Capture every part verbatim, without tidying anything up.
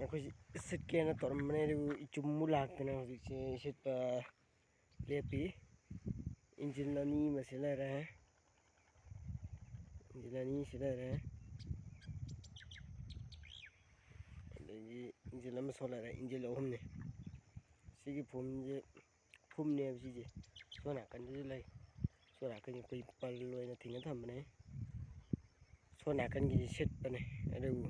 ꯑꯩꯈꯣꯏꯁꯤ ꯏꯁꯤꯠꯀꯦꯅ ꯇꯧꯔꯝꯕꯅꯦ, ꯑꯗꯨꯕꯨ ꯏꯆꯨꯝꯕꯨ ꯂꯥꯛꯇꯅ ꯍꯧꯖꯤꯛꯁꯦ ꯏꯁꯤꯠꯄ ꯂꯦꯞꯄꯤ꯫ ꯏꯟꯖꯤꯟ ꯑꯅꯤ ꯑꯃꯁꯤ ꯂꯩꯔꯦ, ꯏꯟꯖꯤꯟ ꯑꯅꯤꯁꯤ ꯂꯩꯔꯦ, ꯑꯗꯒꯤ ꯏꯟꯖꯤꯟ ꯑꯃꯁꯨ ꯂꯩꯔꯦ, ꯏꯟꯖꯤꯟ ꯑꯍꯨꯝꯅꯤ꯫ ꯁꯤꯒꯤ ꯐꯨꯝꯁꯦ, ꯐꯨꯝꯅꯦꯕ ꯁꯤꯁꯦ꯫ ꯁꯣꯝ ꯅꯥꯀꯟꯗꯁꯨ ꯂꯩ, ꯁꯣꯝ ꯅꯥꯀꯟꯒꯤ ꯑꯩꯈꯣꯏ ꯄꯜ ꯑꯣꯏꯅ ꯊꯤꯡꯅ ꯊꯝꯕꯅꯦ꯫ ꯁꯣꯝ ꯅꯥꯀꯟꯒꯤꯁꯤ ꯁꯤꯠꯄꯅꯦ, ꯑꯗꯨꯕꯨ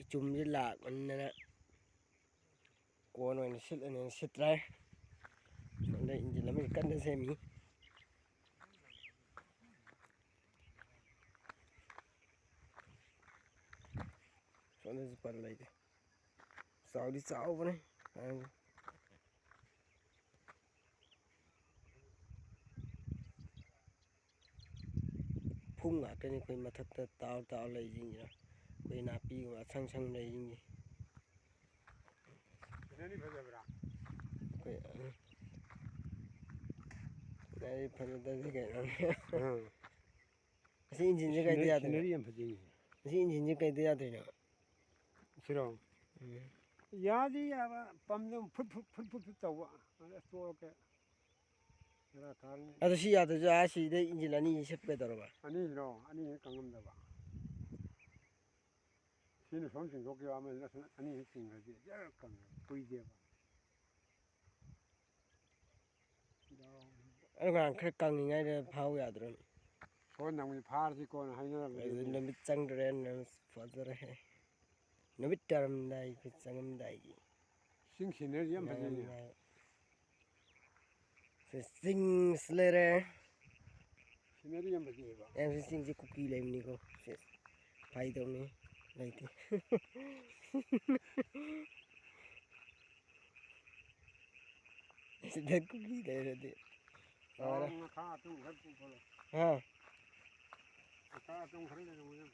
ꯏꯆꯨꯝꯁꯦ ꯂꯥꯛꯃꯟꯗꯅ ꯀꯣꯟ ꯑꯣꯏꯅ ꯁꯤꯠꯂꯅꯦꯅ ꯁꯤꯠꯇ꯭ꯔꯦ꯫ ꯁꯣꯝꯗ ꯏꯟꯖꯤꯟ ꯑꯃꯒꯤ ꯀꯟꯅ ꯁꯦꯝꯃꯤ꯫ ꯁꯣꯝꯗꯁꯨ ꯄꯜ ꯂꯩꯔꯦ꯫ ꯆꯥꯎꯗꯤ ꯆꯥꯎꯕꯅꯦ꯫ ꯐꯨꯝ ꯉꯥꯛꯇꯅꯤ ꯑꯩꯈꯣꯏ ꯃꯊꯛꯇ ꯇꯥꯎꯔ ꯇꯥꯎꯔ ꯂꯩꯁꯤꯡꯁꯤꯅ꯫ ꯑꯩꯈꯣꯏ ꯅꯥꯄꯤꯒꯨꯝꯕ ꯑꯁꯪ ꯑꯁꯪ ꯂꯩꯁꯤꯡꯁꯦ꯫ ꯁꯤꯅꯅꯤ ꯐꯖꯕ꯭ꯔꯥ? ꯑꯩꯈꯣꯏ, ꯑ, ꯁꯤꯅꯔꯤ ꯐꯖꯗꯕꯁꯤ ꯀꯩꯅꯣꯅꯦ? ꯎꯝ꯫ ꯑꯁꯤ ꯏꯟꯖꯤꯟꯁꯦ ꯀꯩꯗ ꯁꯤꯅꯔꯤ, ꯌꯥꯗꯣꯏꯅꯣ? ꯁꯤꯅꯔꯤ ꯌꯥꯝ ꯐꯖꯩꯅꯦ꯫ ꯑꯁꯤ ꯏꯟꯖꯤꯟꯁꯦ ꯀꯩꯗ ꯌꯥꯗꯣꯏꯅꯣ? ꯁꯤꯔꯣ? ꯎꯝ꯫ ꯌꯥꯗꯤ ꯌꯥꯕ, ꯄꯝꯗꯣ ꯐꯨꯠ ꯐꯨꯠ ꯐꯨꯠ ꯐꯨꯠ ꯐꯨꯠ ꯇꯧꯕ꯫ ꯑꯗ ꯇꯣꯛꯑꯒꯦ꯫ ꯕꯦꯔꯥ ꯀꯥꯔꯅꯤ꯫ ꯑꯗꯣ ꯁꯤ ꯌꯥꯗ꯭ꯔꯁꯨ ꯑꯥ ꯁꯤꯗ ꯏꯟꯖꯤꯟ ꯑꯅꯤ ꯁꯦꯞ ꯀꯩꯗꯧꯔꯕ? ꯑꯅꯤꯁꯤꯔꯣ? ꯑꯅꯤꯁꯤ ꯀꯪꯉꯝꯗꯕ꯫ ꯁꯤꯅ ꯁꯣꯝ ꯆꯤꯡꯊꯣꯛꯈꯤꯕ, ꯑꯃꯁꯤꯅ ꯁꯣꯝ ꯑꯅꯤꯁꯤ ꯆꯤꯡꯈ꯭ꯔꯗꯤ ꯖꯔ ꯀꯪꯉꯦ, ꯀꯨꯏꯗꯦꯕ꯫ ꯑꯗꯨ ꯉꯥꯡ ꯈꯔ ꯀꯪꯉꯤꯉꯩꯗ ꯐꯥꯎ ꯌꯥꯗ꯭ꯔꯣ? ꯍꯣꯏ, ꯅꯪꯒꯤ ꯐꯥꯔꯁꯤ ꯀꯣꯟꯅ ꯍꯥꯏꯅꯔꯕꯅꯤ꯫ ꯑꯗꯨ ꯅꯨꯃꯤꯠ ꯆꯪꯗ꯭ꯔꯦ, ꯅꯨꯃꯤꯠ ꯐꯖꯔꯦ꯫ ꯅꯨꯃꯤꯠ ꯇꯥꯔꯝꯗꯥꯏ, ꯑꯩꯈꯣꯏ ꯆꯪꯉꯝꯗꯥꯏꯒꯤ꯫ ꯆꯤꯡ ꯁꯤꯅꯔꯤꯁꯤ ꯌꯥꯝ ꯐꯖꯩꯅꯦ꯫ ꯌꯥꯝ ꯅꯨꯡꯉꯥꯏ꯫ ꯁꯤ ꯆꯤꯡꯁꯨ ꯂꯩꯔꯦ꯫ ꯁꯤꯅꯔꯤ ꯌꯥꯝ ꯐꯖꯩꯑꯕ꯫ ꯑꯦ, ꯁꯤ ꯆꯤꯡꯁꯤ ꯀꯨꯀꯤ ꯂꯩꯕꯅꯤꯀꯣ꯫ ꯁꯤ ꯐꯥꯒꯤ ꯇꯧꯅꯤ, ꯂꯩꯇꯦ꯫ ꯁꯤꯗ ꯀꯨꯀꯤ ꯂꯩꯔꯗꯤ ꯂꯣꯏꯔꯦ꯫ ꯉꯥꯈꯥ ꯑꯇꯣꯡ ꯈꯔ ꯄꯨꯈꯠꯂꯣ꯫ ꯍꯥ? ꯉꯥꯈꯥ ꯑꯇꯣꯡ ꯈꯔ ꯂꯩꯔꯝꯒꯅꯤ꯫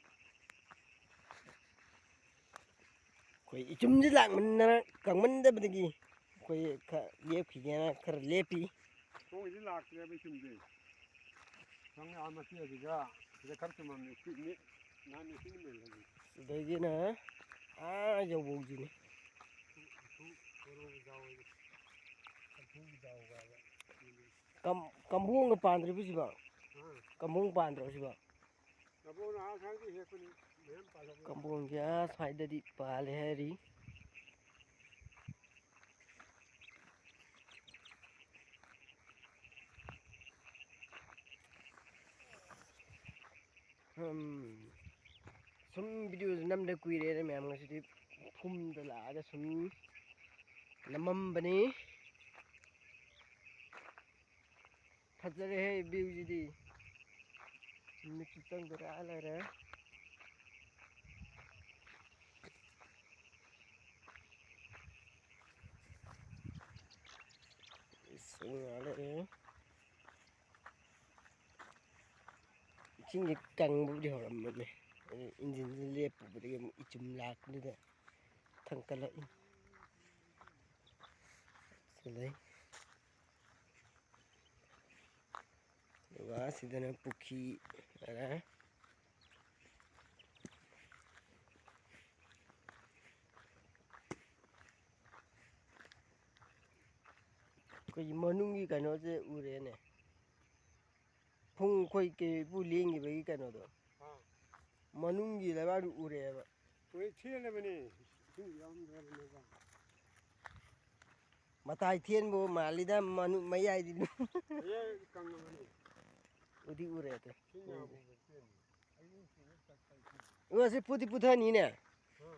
ꯑꯩꯈꯣꯏ ꯏꯆꯨꯝꯁꯤ ꯂꯥꯛꯃꯟꯗꯅ ꯀꯪꯃꯟꯗꯕꯗꯒꯤ ꯑꯩꯈꯣꯏ ꯈꯔ ꯂꯦꯞꯈꯤꯒꯦꯅ ꯈꯔ ꯂꯦꯞꯄꯤ꯫ ꯁꯣꯝꯒꯤꯗꯤ ꯂꯥꯛꯇ꯭ꯔꯦꯕ ꯏꯆꯨꯝꯁꯦ꯫ ꯁꯣꯝꯒꯤ ꯑꯥ ꯃꯆꯦ ꯑꯗꯨꯗ ꯁꯤꯗ ꯈꯔ ꯆꯨꯝꯃꯝꯃꯤ꯫ ꯁꯤ ꯃꯤ ꯅꯍꯥꯟ ꯃꯤ ꯁꯤꯅ ꯃꯦꯜꯍꯜꯂꯤ꯫ ꯁꯤꯗꯒꯤꯅ ꯑꯥ ꯌꯧꯕꯧꯁꯤꯅꯤ꯫ ꯀꯝ-, ꯀꯝꯕꯣꯡꯒ ꯄꯥꯟꯗ꯭ꯔꯤꯕꯣ ꯁꯤꯕꯣ? ꯑꯥ꯫ ꯀꯝꯕꯣꯡ ꯄꯥꯟꯗ꯭ꯔꯣ ꯁꯤꯕꯣ? ꯀꯝꯕꯣꯡꯅ ꯑꯥ ꯁꯥꯏꯗꯒꯤ ꯍꯦꯛꯄꯅꯤ, ꯃꯌꯥꯝ ꯄꯥꯜꯍꯧꯕꯅꯤ꯫ ꯀꯝꯕꯣꯡꯁꯦ ꯑꯥ ꯁ꯭ꯋꯥꯏꯗꯗꯤ ꯄꯥꯜꯂꯦ ꯍꯥꯏꯔꯤ꯫ ꯎꯝ꯫ ꯁꯨꯝ ꯚꯤꯗꯤꯑꯣꯁꯨ ꯅꯝꯗ ꯀꯨꯏꯔꯦꯅ ꯃꯌꯥꯝ ꯉꯁꯤꯗꯤ ꯐꯨꯝꯗ ꯂꯥꯛꯑꯒ ꯁꯨꯝ ꯅꯝꯃꯝꯕꯅꯤ꯫ ꯐꯖꯔꯦꯍꯦ ꯚ꯭ꯌꯨꯁꯤꯗꯤ꯫ ꯅꯨꯃꯤꯠꯁꯨ ꯆꯪꯗꯣꯔꯦ ꯑꯥ ꯂꯩꯔꯦ꯫ ꯏꯁꯤꯡ ꯑꯥ ꯂꯩꯔꯦ꯫ ꯏꯁꯤꯡꯁꯦ ꯀꯪꯕꯕꯨꯗꯤ ꯍꯧꯔꯝꯕꯅꯦ꯫ ꯑꯗꯨ ꯏꯟꯖꯤꯟꯁꯦ ꯂꯦꯞꯄꯨꯕꯗꯒꯤ ꯑꯃꯨꯛ ꯏꯆꯨꯝ ꯂꯥꯛꯄꯗꯨꯗ ꯊꯥꯡꯀꯠꯂꯛꯏ꯫ ꯁꯤꯗꯩ꯫ ꯑꯗꯨꯒ ꯁꯤꯗꯅ ꯄꯨꯈ꯭ꯔꯤ ꯂꯩꯔꯦ꯫ ꯑꯩꯈꯣꯏꯒꯤ ꯃꯅꯨꯡꯒꯤ ꯀꯩꯅꯣꯁꯦ ꯎꯔꯦꯅꯦ꯫ ꯐꯨꯡ ꯑꯩꯈꯣꯏ ꯀꯩꯕꯨ ꯂꯦꯡꯈꯤꯕꯒꯤ ꯀꯩꯅꯣꯗꯣ꯫ ꯑꯥ꯫ ꯃꯅꯨꯡꯒꯤ ꯂꯩꯕꯥꯛꯗꯨ ꯎꯔꯦꯕ꯫ ꯍꯣꯏ, ꯊꯦꯜꯂꯕꯅꯦ꯫ ꯏꯁꯤꯡ ꯌꯥꯎꯔꯝꯗ꯭ꯔꯕꯅꯦꯕ꯫ ꯃꯇꯥꯏ ꯊꯦꯟꯕꯨ ꯃꯥꯜꯂꯤꯗ, ꯃꯅꯨꯡ ꯃꯌꯥꯏꯗꯤ ꯂꯨ-, ꯃꯌꯥꯏ ꯀꯪꯉꯕꯅꯦ꯫ ꯎꯗꯤ ꯎꯔꯦ ꯑꯗꯨ꯫ ꯏꯁꯤꯡ ꯌꯥꯎꯕꯗ ꯊꯦꯟꯕ꯫ ꯑꯗꯨ ꯁꯤ ꯄꯨꯗꯤ ꯄꯨꯊꯅꯤꯅꯦ꯫ ꯍꯥ?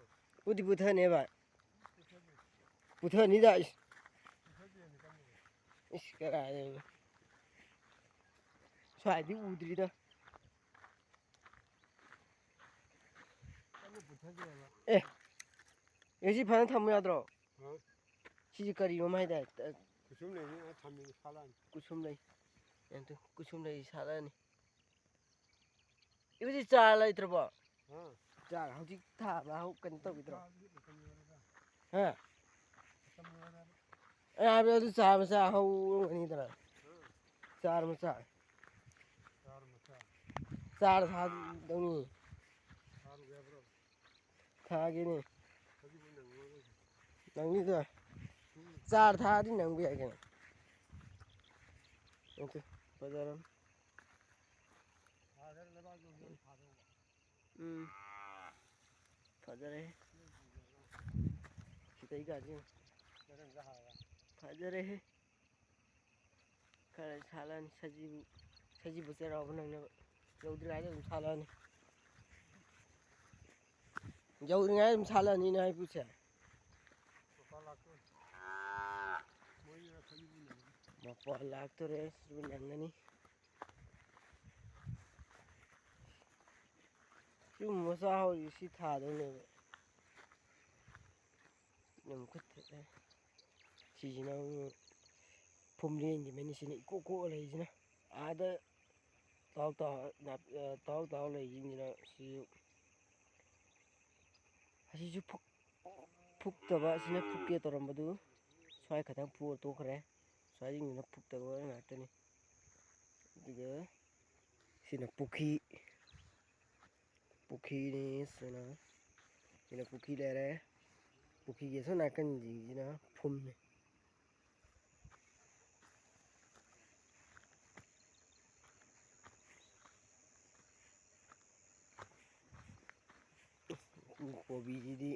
ꯄꯨꯗꯤ ꯄꯨꯊꯅꯦꯕ꯫ ꯄꯨꯊꯅꯤꯗ, ꯏꯁ꯫ ꯏꯁ, ꯀꯗꯥꯏꯗꯩꯅꯣ? ꯁ꯭ꯋꯥꯏꯗꯤ ꯎꯗ꯭ꯔꯤꯗ꯫ ꯀꯟꯅ ꯄꯨꯊꯗꯦꯕ꯫ ꯑꯦ, ꯑꯦ, ꯁꯤ ꯐꯖꯅ ꯊꯝꯃꯨ ꯌꯥꯗ꯭ꯔꯣ? ꯍꯥ? ꯁꯤꯁꯦ ꯀꯔꯤꯅꯣꯝ ꯍꯥꯏꯗꯥꯏ? ꯀꯨꯁꯨꯝ ꯂꯩꯅꯤ, ꯑ, ꯊꯝꯃꯤꯅꯤ, ꯁꯥꯠꯂꯛꯑꯅꯤ꯫ ꯀꯨꯁꯨꯝ ꯂꯩ꯫ ꯌꯦꯡꯉꯨ ꯇꯨ, ꯀꯨꯁꯨꯝ ꯂꯩ ꯁꯥꯠꯂꯛꯑꯅꯤ꯫ ꯏꯕꯨꯗꯤ ꯆꯥꯔ ꯂꯩꯇ꯭ꯔꯕꯣ? ꯍꯥ? ꯆꯥꯔ ꯍꯧꯖꯤꯛ ꯊꯥꯕ ꯍꯧ-, ꯀꯩꯅꯣ ꯇꯧꯈꯤꯗ꯭ꯔꯣ? ꯆꯥꯔꯗꯤ ꯃꯇꯝ ꯂꯣꯏꯔꯦꯗ꯫ ꯍꯥ? ꯃꯇꯝ ꯂꯣꯏꯔꯦꯕ꯫ ꯑꯩ ꯍꯥꯏꯕꯗꯤ ꯑꯗꯨ ꯆꯥꯔ ꯃꯆꯥ ꯍꯧꯔꯝꯒꯅꯤꯗꯅ꯫ ꯍꯥ? ꯆꯥꯔ ꯃꯆꯥ꯫ ꯆꯥꯔ ꯃꯆꯥ꯫ ꯆꯥꯔ ꯊꯥꯗꯧꯅꯤ꯫ ꯆꯥꯔ ꯎꯕ꯭ꯔꯣ? ꯊꯥꯒꯦꯅꯦ꯫ ꯅꯪꯅꯤꯗ꯫ ꯆꯥꯔ ꯊꯥꯔꯗꯤ ꯅꯪꯕ ꯌꯥꯏ ꯀꯩꯅꯣ꯫ ꯑꯣꯀꯦ, ꯐꯖꯔꯝ꯫ ꯎꯝ꯫ ꯐꯖꯔꯦ꯫ ꯁꯤꯗꯩ ꯒꯥꯔꯤ꯫ ꯐꯖꯔꯦꯍꯦ꯫ ꯈꯔ ꯁꯥꯠꯂꯅꯤ ꯁꯖꯤꯕꯨ, ꯁꯖꯤꯕꯨ ꯆꯩꯔꯥꯎꯕ ꯅꯪꯅꯕ꯫ ꯌꯧꯗ꯭ꯔꯤꯉꯩꯗ ꯑꯗꯨꯝ ꯁꯥꯠꯂꯅꯤ꯫ ꯌꯧꯗ꯭ꯔꯤꯉꯩꯗ ꯑꯗꯨꯝ ꯁꯥꯠꯂꯅꯤꯅꯦ ꯍꯩꯀꯨꯁꯦ꯫ ꯃꯄꯥ ꯂꯥꯛꯇꯣꯔꯦ꯫ ꯃꯄꯥ ꯂꯥꯛꯇꯣꯔꯦ, ꯁꯤꯕꯨ ꯅꯪꯒꯅꯤ꯫ ꯌꯨꯝ ꯃꯆꯥ ꯍꯧꯔꯤ ꯁꯤ ꯊꯥꯗꯧꯅꯦꯕ꯫ ꯌꯥꯝ ꯈꯨꯠ ꯊꯦꯛꯑꯦ꯫ ꯁꯤꯁꯤꯅ ꯑꯃꯨꯛ ꯐꯨꯝꯂꯦꯟꯒꯤ ꯃꯅꯤꯁꯤꯅ ꯏꯀꯣꯛ ꯀꯣꯛꯑ ꯂꯩꯁꯤꯅ꯫ ꯑꯥꯗ ꯇꯥꯎ ꯇꯥꯎ ꯅꯥꯞ-, ꯑ, ꯇꯥꯎ ꯇꯥꯎ ꯂꯩꯁꯤꯡꯁꯤꯅ ꯁꯤ, ꯑꯁꯤꯁꯨ ꯐꯨꯛ-, ꯐꯨꯛꯇꯕ, ꯑꯁꯤꯅ ꯐꯨꯛꯀꯦ ꯇꯧꯔꯝꯕꯗꯨ ꯁ꯭ꯋꯥꯏ ꯈꯛꯇꯪ ꯐꯨꯛꯑ ꯇꯣꯛꯈ꯭ꯔꯦ꯫ ꯁ꯭ꯋꯥꯏꯁꯤꯡꯁꯤꯅ ꯐꯨꯛꯇꯕ ꯉꯥꯛꯇꯅꯤ꯫ ꯑꯗꯨꯒ ꯁꯤꯅ ꯄꯨꯈ꯭ꯔꯤ, ꯄꯨꯈ꯭ꯔꯤꯅꯤ꯫ ꯁꯤꯅ, ꯁꯤꯅ ꯄꯨꯈ꯭ꯔꯤ ꯂꯩꯔꯦ꯫ ꯄꯨꯈ꯭ꯔꯤꯒꯤ ꯑꯁꯣꯝ ꯅꯥꯀꯟꯁꯤꯡꯁꯤꯅ ꯐꯨꯝꯅꯤ꯫ ꯀꯣꯕꯤꯁꯤꯗꯤ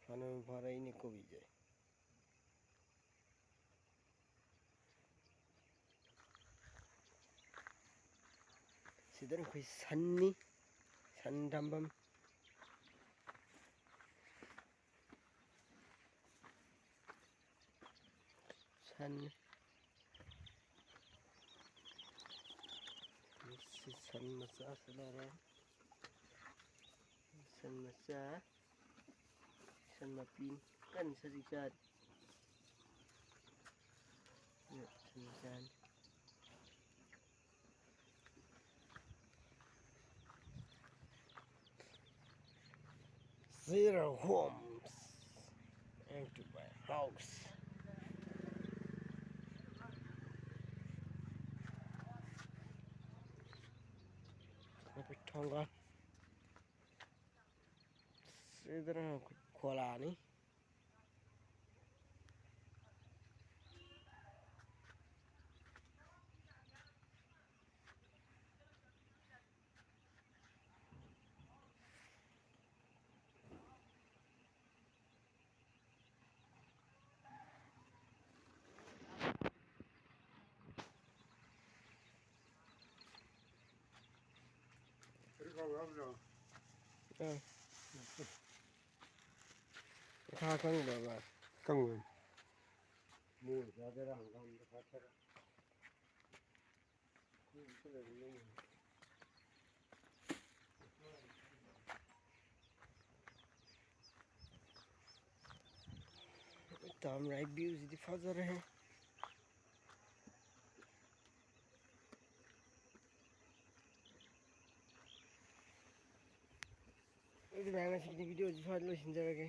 ꯐꯅ ꯐꯔꯛꯏꯅꯦ ꯀꯣꯕꯤꯁꯦ꯫ ꯁꯤꯗꯅ ꯑꯩꯈꯣꯏ ꯁꯟꯅꯤ, ꯁꯟ ꯊꯝꯐꯝ꯫ ꯁꯟ, ꯁꯤ ꯁꯟ ꯃꯆꯥꯁꯨ ꯂꯩꯔꯦ꯫ ꯁꯟ ꯃꯆꯥ, ꯁꯟ ꯃꯄꯤ ꯀꯟꯅ ꯁꯖꯤꯛ ꯆꯥꯔꯤ꯫ ꯁꯟ ꯃꯆꯥꯅꯤ꯫ Zero homes and to buy house. ꯊꯣꯡꯒꯥꯜ꯫ ꯁꯤꯗꯅ ꯈꯣꯂꯥꯅꯤ꯫ ꯑꯥ꯫ ꯃꯈꯥ ꯀꯪꯕ꯭ꯔꯕ? ꯀꯪꯕꯅꯤ꯫ ꯃꯣꯏ ꯌꯥꯗꯦꯔꯥ ꯍꯪꯒꯥꯝꯗ ꯐꯠꯇꯔꯥ? ꯇꯥꯝꯔꯥꯏ ꯚ꯭ꯌꯨꯁꯤꯗꯤ ꯐꯖꯔꯦꯍꯦ꯫ ꯑꯗꯨꯗꯤ ꯃꯌꯥꯝ, ꯉꯁꯤꯒꯤꯗꯤ ꯚꯤꯗꯤꯑꯣꯁꯤ ꯁ꯭ꯋꯥꯏꯗ ꯂꯣꯏꯁꯤꯟꯖꯔꯒꯦ꯫